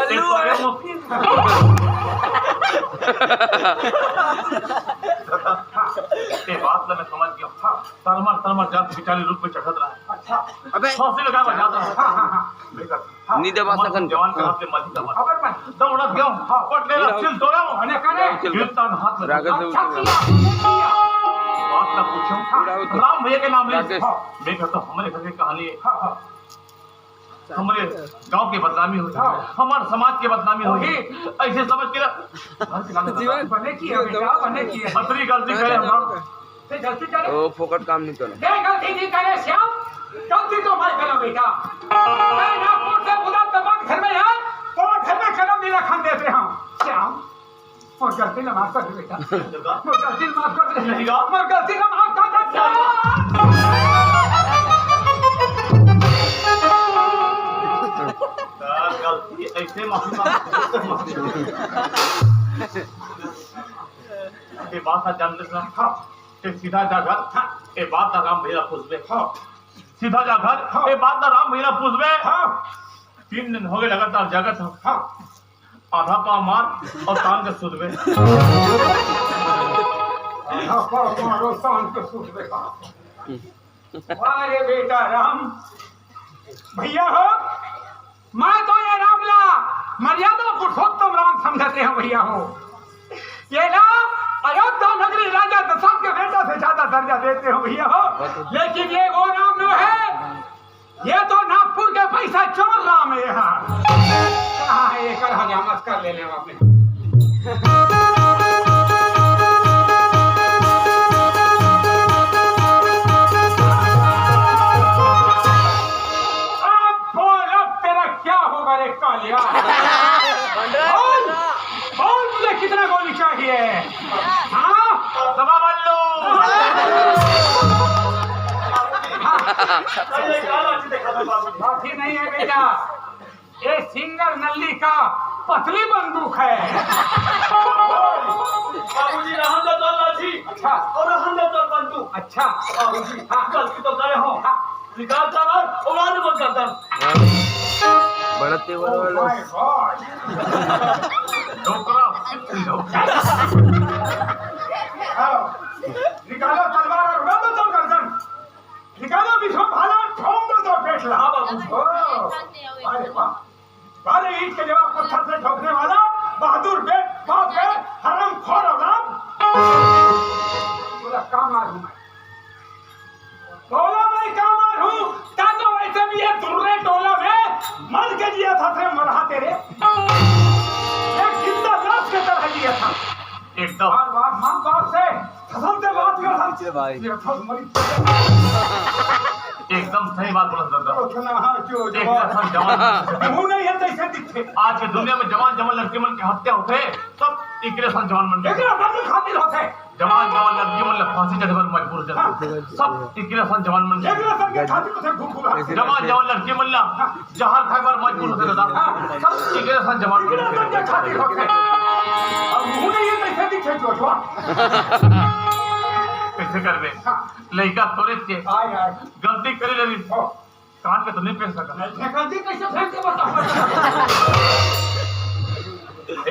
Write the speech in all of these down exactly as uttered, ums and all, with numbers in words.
ए बात ला मैं समझ गया। हाँ, तरमर तरमर जात बिचारी रूख में चढ़त रहा। अच्छा। अबे। फांसी लगा बजा रहा। हाँ, हाँ, हाँ। नी दबा सकन। जवान के हाथ ले मत दबा। खबर मत। दौड़त गयो। हाँ। पट ले रहा, चिल तोड़ा। अने करे। चिल। गिरता हाथ में। रागत अच्छा किया। बात ना पूछो। हाँ। राम भैया के नाम ले। राकेश। हाँ। मैं कहता हूँ, हमारे घर की कहानी है। हाँ, हाँ। हमारे गांव की बदनामी होगी। हाँ। हमारे समाज की बदनामी होगी। होगी। ऐसे समझ के ना। जीवन। बने किया बेटा, बने किया। अतरी गलती करे हम। ते गलती करे। ओ, फोकट काम नहीं करे। ते गलती नहीं करे, श्याम। गलती तो मैं करो, बेटा। मैं नागपुर से बुला दबंग घर में आए, तो घर में कदम नहीं रखन देते हम। श्याम, मोर गलती ला माफ कर दे, बेटा। मोर गलती ला माफ कर दे। नहीं गा। मोर गलती ला माफ कर दे, श्याम। यार, गलती ऐसे माफी मांग। ये बात आज जान लेना। हाँ। ते सीधा जा घर। हाँ। ए बात ला राम भैया पूछबे। हाँ। सीधा जा घर। हाँ। ए बात ला राम भैया पूछबे। हाँ। तीन दिन हो गए लगातार जागत हूँ। हाँ। आधा पाव मार और तान के सुतबे। आधा पाव मार और तान के सुतबे। वाह रे बेटा राम, भैया हो, मैं तो ये राम ला मर्यादा पुरुषोत्तम राम समझते हो भैया हो। ये ला अयोध्या नगरी राजा दशरथ के बेटा से ज्यादा दर्जा देते हो भैया हो। लेकिन ये वो राम नो है, ये तो नागपुर के पैसा चोर राम है। हाँ, हाँ, ये कर हजामत कर ले ले आपने। अब बोल, अब तेरा क्या होगा रे कालिया? बोल, बोल, तुझे कितना गोली चाहिए? हाँ? दबा बल्लू। हाँ। लाठी नहीं है बेटा, ये सिंगर नल्ली का पतली बंदूक है। बाबूजी, रहन दे तोर लाठी। अच्छा। और रहन दे तोर बंदूक। अच्छा। बाबूजी, हाँ। गलती तो करे हो। हाँ। निकाल चावल और आलू बन करता। बड़ा तेवर वाला। Oh my God। डोकरा, डोकरा। हाँ। निकालो तलवार और उड़ा दो गर्दन। निकालो विश्व भाला, ठोक दो तो पेटला। हाँ बाबू। ओ, अरे वाह। अरे ईंट के जवाब पत्थर से ठोकने वाला बहादुर बेट, बाप है, हरामखोर औलाद। बोला, "का मारूं मैं? बोला, मैं का मारूं? ता तो वैसे भी ये दुर्रे टोला में मर के जिया था, फिर मरहा तेरे। एक जिंदा लाश की तरह जिया था।" एकदम। बार बार माँ बाप से कसम से बात कर। पीछे भाई। ये था तुम्हारी। एकदम सही बात बोला दादा। उठना है जो एकदम जवान। जवान। मुंह नहीं है तो इसे दिखे। आज के दुनिया में जवान जवान लड़की मन के हत्या होथे, सब इकरे सन जवान मन के। एकरा सब खातिर होथे। जवान जवान लड़की मन ला फांसी चढ़े बर मजबूर हो जाथे। सब इकरे सन जवान मन के। एकरा सब के खातिर होथे घुघुआ। जवान जवान लड़की मन ला जहर खाए बर मजबूर होथे दादा। सब इकरे सन जवान मन के। एकरा सब के खातिर होथे। अब मुंह नहीं है तो इसे दिखे जो जवान। कैसे करबे? हाँ। लइका थोरे के आय, आय। गलती करे ले रही। हाँ। काट के तो नहीं फेंक सकता। नहीं फेंका जी, कैसे फेंक के बता?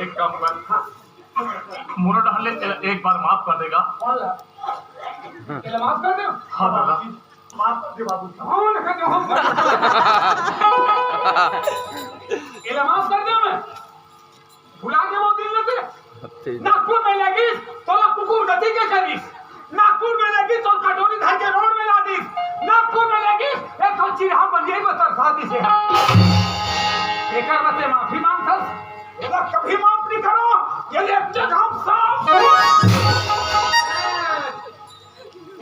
एक काम कर, मोरो डहर ले एक बार माफ कर देगा। कौन ला? ये माफ कर दे। हाँ दादा। माफ कर दे बाबू। कौन है जो हम एला माफ कर दे मैं? भुला के वो दिन लेते। नागपुर में लेगिस, तोला कुकुर गति के करिस। नागपुर में लेगिस, तो कटोरी धर के रोड में ला दिस। नागपुर में लेगिस, एक ठो चिरहा बन गई, बस तरसा दिस हे। एकर बस माफी मांगथस। एला कभी माफ नहीं करो, ये ले जगह साफ।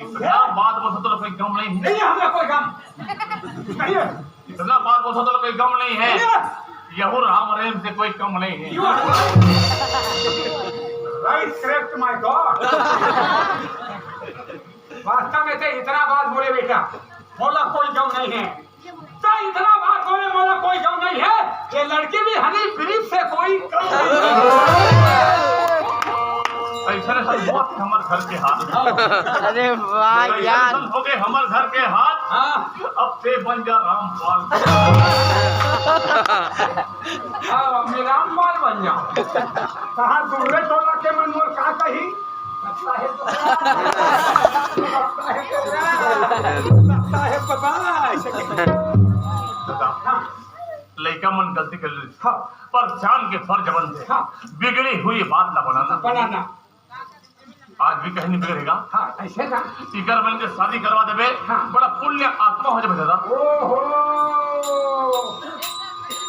इतना बात बोलता तो कोई गम नहीं है। नहीं है, हमें कोई गम नहीं है। इतना बात बोलता तो कोई गम नहीं है। नहीं है। यहू राम रहीम से कोई कम नहीं है। You are right, correct, my God। वास्तव में ते इतना बात बोले बेटा, बोला कोई गम नहीं है। तो इतना बात बोले वाला कोई गम नहीं है। ये लड़की भी हनी प्रीत से कोई कम नहीं है। ऐसा सब बहुत हमर घर के हाल। अरे वाह यार। ऐसा हो गए हमर घर के हाल। हाँ। अब ते बन जा रामपाल। हाँ, मैं रामपाल बन जाऊँ। कहाँ दूसरे टोला के मन मोर का कही? लगता है तो, लगता है तो, लगता है तो बस। हाँ। लइका मन गलती कर ले, हाँ। पर जान के फर्ज बनथे। हाँ। बिगड़ी हुई बात ना बनाना। बनाना। आज भी कहीं नहीं बिगड़ेगा। हाँ, ऐसे ना। इकर मन के शादी करवा देबे, हाँ। बड़ा पुण्य आत्मा हो जाबे दादा। ओहो,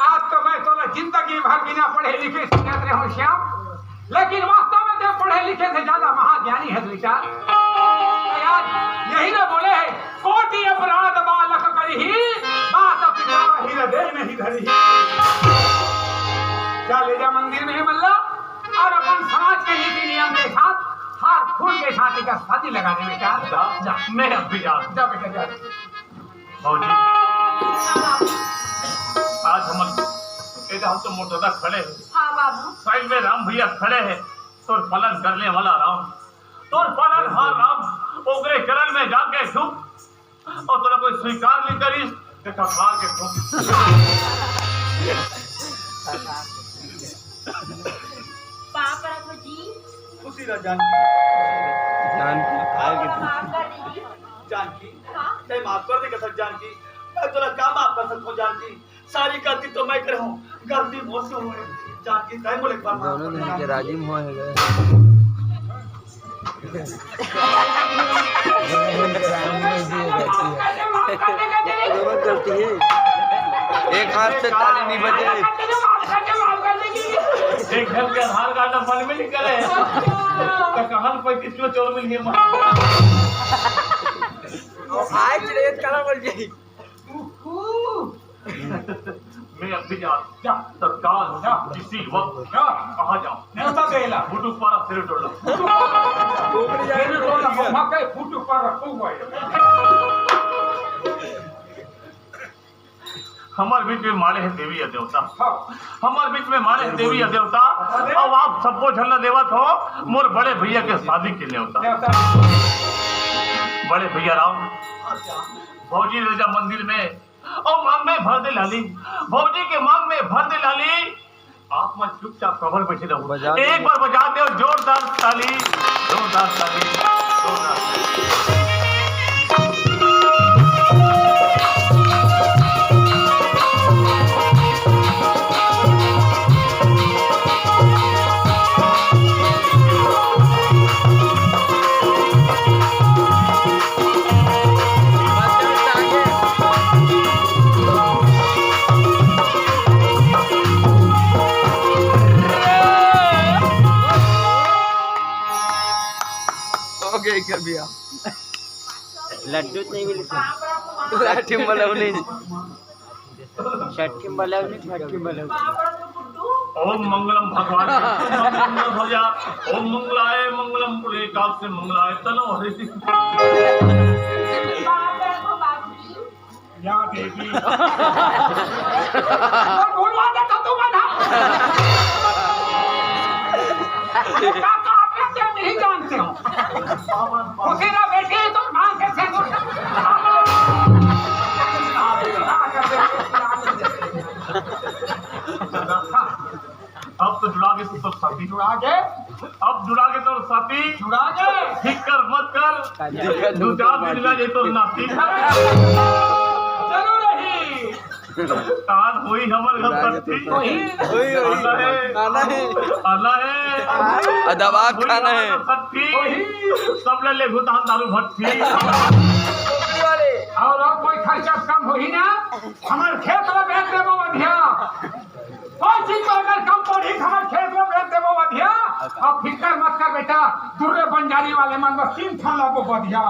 आज तो मैं तोला जिंदगी भर बिना पढ़े लिखे सुनत रहे हूँ श्याम, लेकिन वास्तव में ते पढ़े लिखे से ज्यादा महाज्ञानी है विचार। आज यही ना बोले है, कोटि अपराध बालक करिही, माता पिता हृदय नहीं धरिही। जा ले जा मंदिर में मल्ला, और अपन समाज के नीति नियम के साथ हार फूल के साथ एकर शादी लगा दे बेटा। जा, जा। मैं अब भी जा। जा बेटा, जा। भौजी, आज हमन, ए, हम तो मोटरदा खड़े हैं। हाँ बाबू। साइड में राम भैया खड़े हैं। तोर पालन करने वाला राम, तोर पालन हार राम, ओकरे चरण में जाके झुक, और तोला कोई स्वीकार नहीं करिस, ते कपार के ठोक। पाँव परत हो जी। खुशी रह जानकी। जानकी, खाए के माफ कर दीजिए। जानकी, हाँ? ते माफ कर दे कसक जानकी। मैं तोला का माफ कर सकता हूँ जानकी? सारी गलती तो मैं करे हूँ, गलती मोर से हुई। जानकी, तय मोला एक बार माफ कर दे। दोनों जन के राजी में होए हे। दोनों गलती है, एक हाथ से ताली नहीं बजे। एक घर के आधार कार्ड बन में नहीं करे, तो कहाँ पैंतीस किलो चोर मिल गए। आज रेत कला बोल जाई। मैं अभी जा, जा। तत्काल, जा। इसी वक्त, जा। कहाँ जाऊँ? नेवता देला। बुटुक पारा सिर टोला। बुटुक पारा। सिर टोला, मम्मा के बुटुक पारा खूब हुआ है। हमारे बीच में माड़े हैं देवी या देवता। हाँ। हमारे बीच में माड़े हैं देवी या देवता। अरे। अब आप सबको झलना देवत हो, मोर बड़े भैया के शादी के नेवता। नेवता। बड़े भैया राम, भौजी ले जा मंदिर में, और मांग में भर दे लाली, भौजी के मांग में भर दे लाली। आप मन चुपचाप कबर बैठे रहो। बजा दे। एक बार बजा दे जोरदार ताली, जोरदार ताली, जोरदार ताली। हो गई कभी आप। लड्डू तो नहीं मिलते। लाठी मलौनी। छठी मलौनी, छठी मलौनी। ओम मंगलम भगवान विष्णु मंगलम ध्वजा। ओम मंगलाय मंगलम पुरे काल से मंगलाय तनो हरि। या देवी। और बोलवा दे तो तू बना। का, का आप लोग क्या नहीं जानते हो? उसी ना बेटी तो माँ के से अब तो जुड़ा के तोर साथी। जुड़ा के? अब जुड़ा के तोर साथी। जुड़ा के? फिकर मत कर। दिक्कत दू चार दिन में ये तोर नाती। जरूर रही। तान होई हमर घर सत्ती। होई। होई, होई। आना है। आना है। आना है। आ, दबा के होई खाना हमर है। घर सत्ती। होई। सब ले लेगु तान दारू भट्टी। और, और कोई खर्चा कम होई ना, हमर खेत में बेच देबो अधिया। कोई चीज में अगर कम पड़ी, हमर खेत में बेच देबो अधिया। अब फिकर मत कर बेटा, दुर्रे बंजारी वाले मन बस तीन ठन लागो बधिया।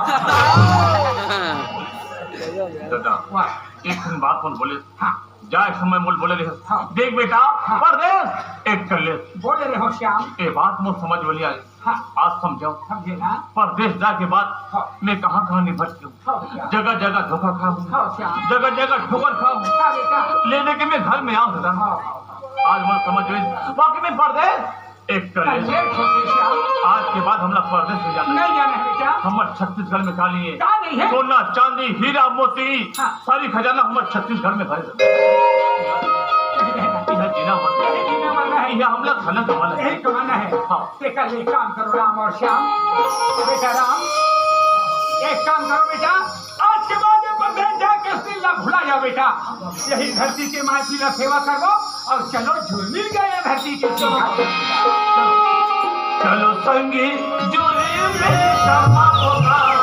दादा, वाह। एक ठन बात मोल बोले, हाँ। जाए समय मोल बोले रहे, हाँ। देख बेटा, हाँ। परदेस एक कर ले। बोले रहे हो श्याम। ए बात मोल समझ में नहीं आए। हाँ। आज समझाओ। समझे ना? परदेस जाके बाद हाँ। मैं कहाँ कहाँ नहीं भटके हूँ। हाँ, बेटा। जगह जगह धोखा खाऊँ। हाँ, श्याम। जगह जगह ठोकर खाऊँ। हाँ, बेटा। लेने के मैं घर में आऊँ दादा। हाँ, हाँ, हाँ। आज मोल समझ में, वाकई में परदेस एक कर ले। ये छोटे श्याम। आज के बाद हमला परदेस नहीं जाना। नहीं जाना है। क्या? हमर छत्तीसगढ़ में का नहीं है? का नहीं है? सोना, चांदी, हीरा, मोती, हाँ। सारी खजाना हमर छत्तीसगढ़ में भरे। यह जीना मरना है। यही जीना मरना है। यह हमला खाना कमाना है। यही कमाना है। हाँ। तेकर ले एक काम करो राम और श्याम, बेटा राम, एक काम करो बेटा, आज के बाद ये बंधन जाके इस दिन ला भुला जाओ बेटा। यही धरती के माटी ला सेवा करो और चलो झुलमिल गए धरती के। चलो संगी जुलमिल कमाओ।